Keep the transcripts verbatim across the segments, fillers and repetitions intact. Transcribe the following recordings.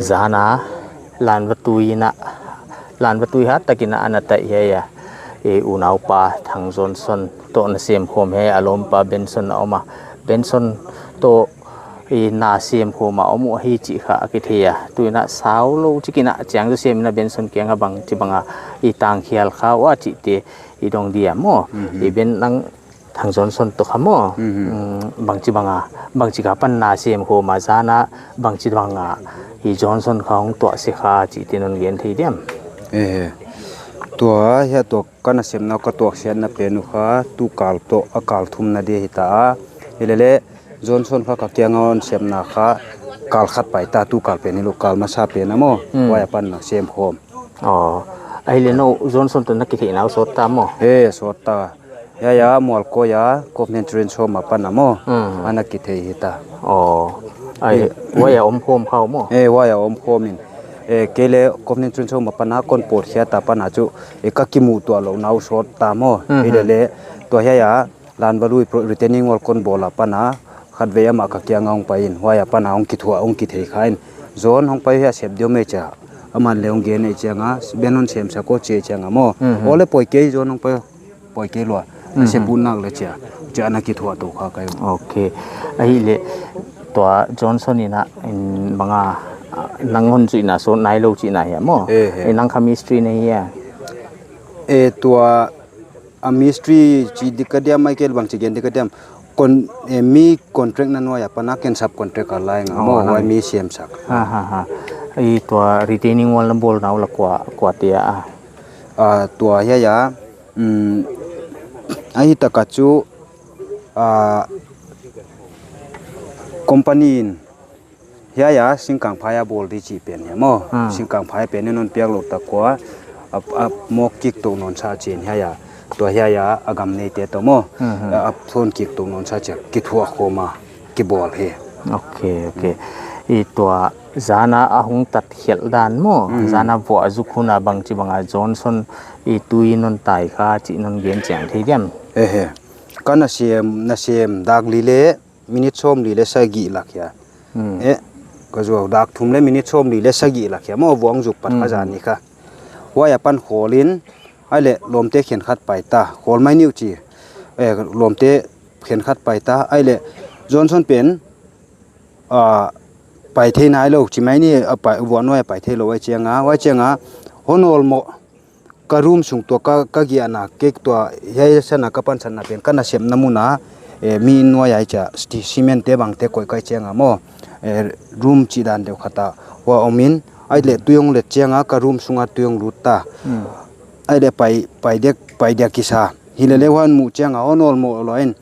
Zana, Lanvatui na, Lanvatui hat takin ana tai hiai a. E, unaupa Thang Johnson toh na sem khawm hiai a, lawmpa Benson a om a. Benson toh i na sem khawm a om uh ahi chih kha a kithei a. Tuin a sau lou chik in a chiang tu sem in a Benson kiang a bangchibang a i tang khial kha ua chihte i dong dia maw. Mhm. I Ben nang Thang Johnson toh kha maw. Mhm. Mm, bangchibang a, bangchi kha pan na sem khawm a zana, bangchibang a i Johnson kha hong tuah se kha chihte non gen thei diam. Eh, tua hiai toh ka nasepna ka tuahsiatna pen uh kha tu kal toh a kal thumna di hita a. Hilele Johnson kha ka kiang a hon sepna kha kal khat pai ta, tu kal pen hilou kal masa pen a maw. Hmm. Huai apan na sem khawm. Oh, ahihleh nou Johnson toh na kitheihna uh sawt ta maw? He, sawt ta. Hiai a Mualkoi a Covenant Children's Home apan a maw. Hmm. Ana kithei hita. Oh, ai, eh, huai a om khawm kha uh maw? Eh, huai a om khawm in. Eh, kei le Covenant Children's Home apan a kon pawt khiat apan a chu, eh, ka kimuh tuah louhna uh sawt ta maw. Hmm. Hilele, tua hiai a Lanvatui pro-, retaining wall kon bawl apan a, khatvei amah ka kiang a hong pai in, huai apan a hong kithuah, hong kithei kha in. John hong pai hiai a sep diam e chia. Aman le hong gen e chiang a, Ben hon sem sak o chi e chiang a maw. Mhm. Ole poi kei John hong pai, poi kei lua. Mhm. Sep uh nak le chia. Chia na kithuah tou kha kai. Okay. Ahihleh tua Johnson in a, in bang a, nang hon zuihna sawt nailou chihna hia maw? Eh, eh. Eh, nang kha mistri na hia? Eh, tua a mistri chi di ka diam, Michael, bangchi gen di ka diam. Kon, eh, mi contract na nuai apan a ken subcontract a lai nga. Oh, maw, nang. Huai mi sem sak. Ha, ha, ha. I tua retaining wall na bawlna uh la kua, kua te a. Ah, tua hiai a, mm, ahi taka chu, ah, company in hiai a Singkangphai a bawl di chih pen hiai maw. Hmm. Singkangphai pen in hon piak louh tak ua, a, a mawk kik tou nawn sa chin hiai a. Tua hiai a a gam neite toh maw. Hmm, hmm. A, a phone kik tou nawn sa chia kithuah khawm a kibawl hi. Okay, okay. I tua zana a hong tat khial dan maw. Hmm. Zana vuah zuk hun a bangchibang a Johnson i tui non tai kha chih non gen chiang thei diam. Eh, eh. Ka nasem, nasem dak li le minute sawmli le sagih lak hia. Hmm. Eh, ka zuau dak thum le minute sawmli le sagih lak hia. Maw vuah zuk pat kha. Hmm. Zan ni kha. Huai apan khawl in, ahihleh lawmte khenkhat pai ta. Khawl mai ni uh chi. Eh, lawmte khenkhat pai ta. Ahihleh Johnson pen, ah, pai thei nailou. Chi mai ni, ah, pai, vuah nuai pai theilou huai chiang a. Huai chiang a, hon awlmoh ka room sung tua ka, ka giahna kek tua hiai sana ka pansatna pen ka nasepna mun a, eh, mi nuai ai chia sti-, cement te bangte koih kai chiang a maw, eh, room chih dan deuh khat a huai om in, ahihleh tui hong let chiang a ka room sung a tui hong lut ta. Hmm. Ahihleh pai, pai dek, pai dek kisa. Hilele huai muh chiang a hon awlmoh lou in,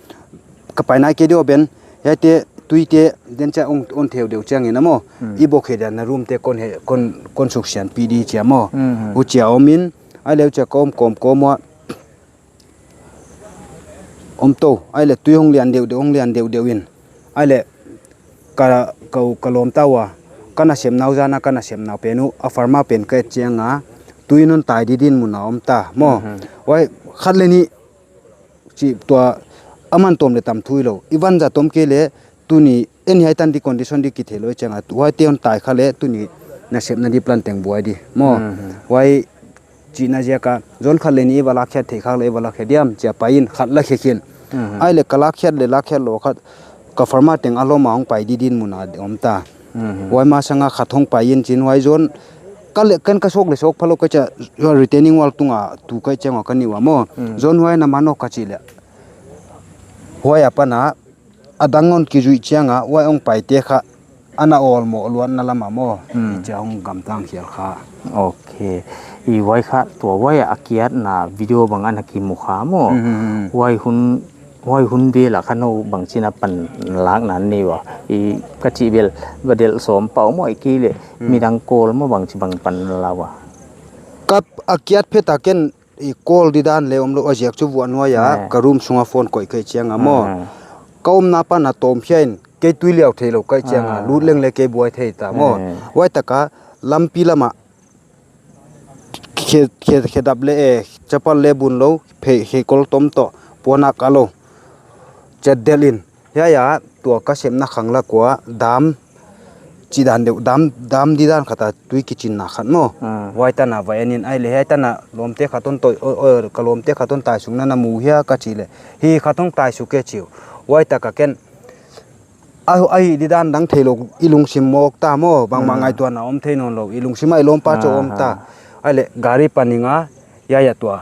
ka pai nai kei di aw Ben, hiaite tuite den chia hon, hon theu deuh chiang in a maw. Hmm. I bawk he dan na room te kon he, kon, kon suksianpih di chia maw. Hmm, hmm. Huchia om in, ahihleh huchia ka om kawmkawm ua. Om tou, ahihleh tui hong lian deuhdeuh, hong lian deuhdeuh in. Ahihleh ka, ka, ka lawm ta ua. Ka nasepna uh zana ka nasepna uh pen uh, a farm a pen ka et chiang a. Tui non tai di dinmun a om ta, maw. Mhm. Huai khat le nih chi tua aman tawm le tam thu hilou. I van zat om kei le tuni en hiai tan di condition di kitheilou chiang a. Huaite hon tai kha le tuni nasepna di plan teng buai di. Maw. Mhm. Huai chihna ziak a zon khat le nih i va lakkhiat theih khak le i va lakkhe diam chia pai in khat lakkhe khin. Mhm. Ahihleh ka lakkhiat le lakkhiat lou khat ka farm a teng a lawm a hong pai di dinmun a om ta. Mhm. Huai masang a khat hong pai in chin huai zon ka le kan ka sawk le sawk phalou ka chia, huai retaining wall tung a tu ka chiang a ka ni ua maw. Mm. Zon huai na man aw ka chih le. Huai apan a, a dang hon kizuih chiang a, huai hong paite kha, ana awlmoh luatna lam a maw. Mm. Chia hong gamtang khial kha. Okay. I huai kha, tua huai a kiatna video bang ana kimu kha maw. Mm, mm, mm. Huai hun Huai hun vel a kha nou bangchin a panlakna nei ua. I ka chih vel va delh sawm pah maw, ahihkeileh midang call maw bangchibang pan la ua. Ka a kiat phet a ken i call di dan le omlou a ziak chu vuah nuai a ka room sunga phone koih kei chiang a maw. Ka omna pan a tawm khia in kei tui liau theilou kei chiang a lut leng le kei buai thei ta maw. Huai taka lampi lama khe, khe, khedap le, eh, chapal le bun lou, phe, khe kol tom toh, puan a ka lou. Chet del in. Hiai a, tua ka sepna khang lak ua, dam, chi dan deuh, dam, dam di dan khat a tui kichinna khat maw. Ah. Huai tan a va en in, ahihleh hiai tan a lawmte khat hon toi, o, o, ka lawmte khat hon tai suk na na mu hia ka chih leh. Hi khat hong tai suk e chi uh. Huai tak a ken, a, a hih di dan dang theilou, i lungsim mawk ta maw, bangmah ngaihtuahna om thei nawnlou, i lungsim a i lawmpa chauh om ta. Ah. Ahihleh gari pan ning a, hiai a tua.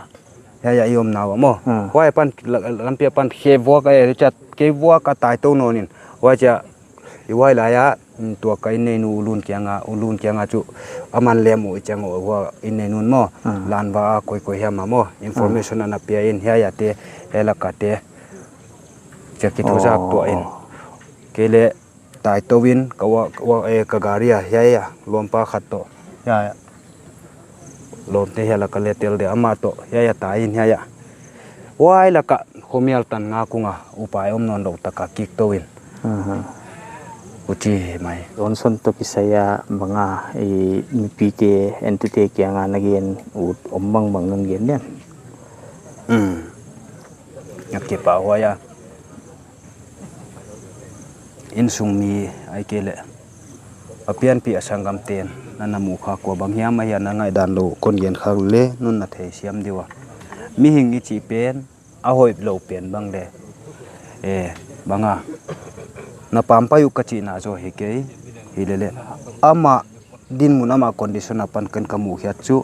Hiai a i omna uah maw. Ah. Huai apan, la-, lampi apan khe vuak a, eh, Richard, khe vuak a tai tou nawn in. Huai chia, i huai lai a, mm, tua ka inneinu u Lun kiang a, u Lun kiang a chu, aman lem uh i chiang uh, huai inneinun maw. Ah. Lanva a koi koi hiam a maw. Information ana pia in, hiai a te, hiai lak a te. Chia kithuahzak tuah in. Kei leh, tai tou in, ka ua, ka ua, eh, ka gari a, hiai a, lawmpa khat toh. Hiai a. Lawmte hiai lak a leh tel dia amah toh, hiai a tai in hiai a. Huai lak a, khomial tan nga kung a, upai om nawnlou tak a kik tou in. Aha. Huchi mai. Johnson toh kisai a bang a, i mipite, entute kiang a na gen ut om bangbang non gen diam. Hmm. Nga kipahhuai a. Innsung mi ahihkeileh a pianpih a sanggamte'n na na mu kha kua bang hiam ahia na ngaihdan lou kon gen khak leh non na theisiam di ua. Mihing i chih pen a hoihlou pen bang leh, eh, bang a na pampai uh ka chihna zaw hi kei, hileleh amah dinmun amah condition apan ken ka muh khiat chu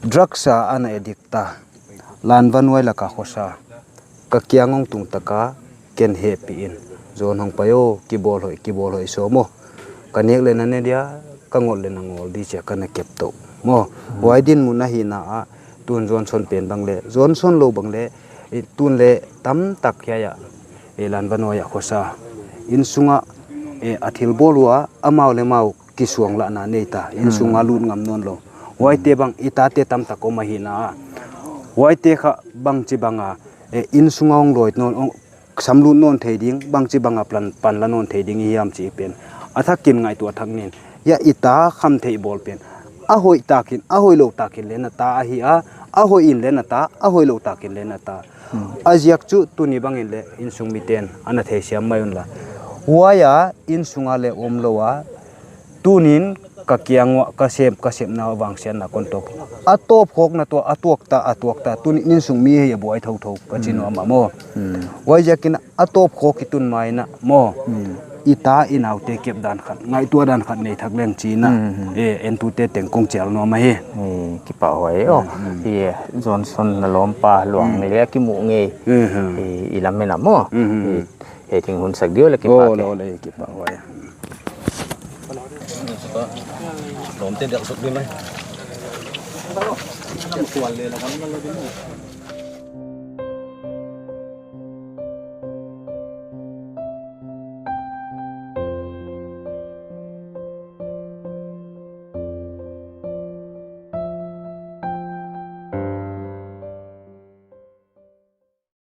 drugs a ana addict ta. Lanva nuai lak a khosa. Ka kiang hong tung tak a ken hehpih in. Zon hong pai o, kibawl hoih, kibawl hoih sawm o. Ka nek leh na ne dia, ka ngol leh na ngol di chia ka na kep tou. Maw, huai dinmun ahihna a, tun Johnson pen bang leh, Johnson lou bang leh, i tun leh tamtak hiai a, eh, Lanva nuai a khosa. Innsung a, eh, a thil bawl ua, amau leh amau, kisuanglahna nei ta, innsung a lut ngam nawnlou. Huaite bang, i tate tamtak om ahihna a. Huaite kha bangchibang a, eh, innsung a hong lawit nawn, hong samlut nawn thei ding, bangchibang a plan, panla nawn thei ding i hiam chih pen. A thak in ngaihtuah thak nin, hiai i ta khamtheih bawl pen. A hoih tak in, a hoihlou tak in leh na ta ahi a, a hoih in leh na ta, a hoihlou tak in leh na ta. Hmm. A ziak chu tuni bang in leh innsung mite'n ana theisiam mai un la. Huai a innsung a leh omlou a, tunin ka kiang uah ka sem, ka semna vangsiatna kon tawp. A tawpkhawkna tuh a tuak ta, a tuak ta, tunin innsung mi hi a buai thouthou ka chi nuam a maw. Hmm. Huai ziakin a tawpkhawk i tun mai in a maw. Hmm. I ta i naute kep dan khat, ngaihtuah dan khat nei thak leng chi in a. Hmm, hmm. Eh, entute teng kong chial nuam ahi. Eh, kipahhuai o. Hmm, hmm. Eh, Johnson na lawmpa luang leh a kimuh ngei. Hmm, hmm. Eh, i lam en a maw. Hmm, hmm. Eh, hei ting hun sak di o leh kipahhuai. Ole, ole, kipahhuai. Lawmte diak suk di mai.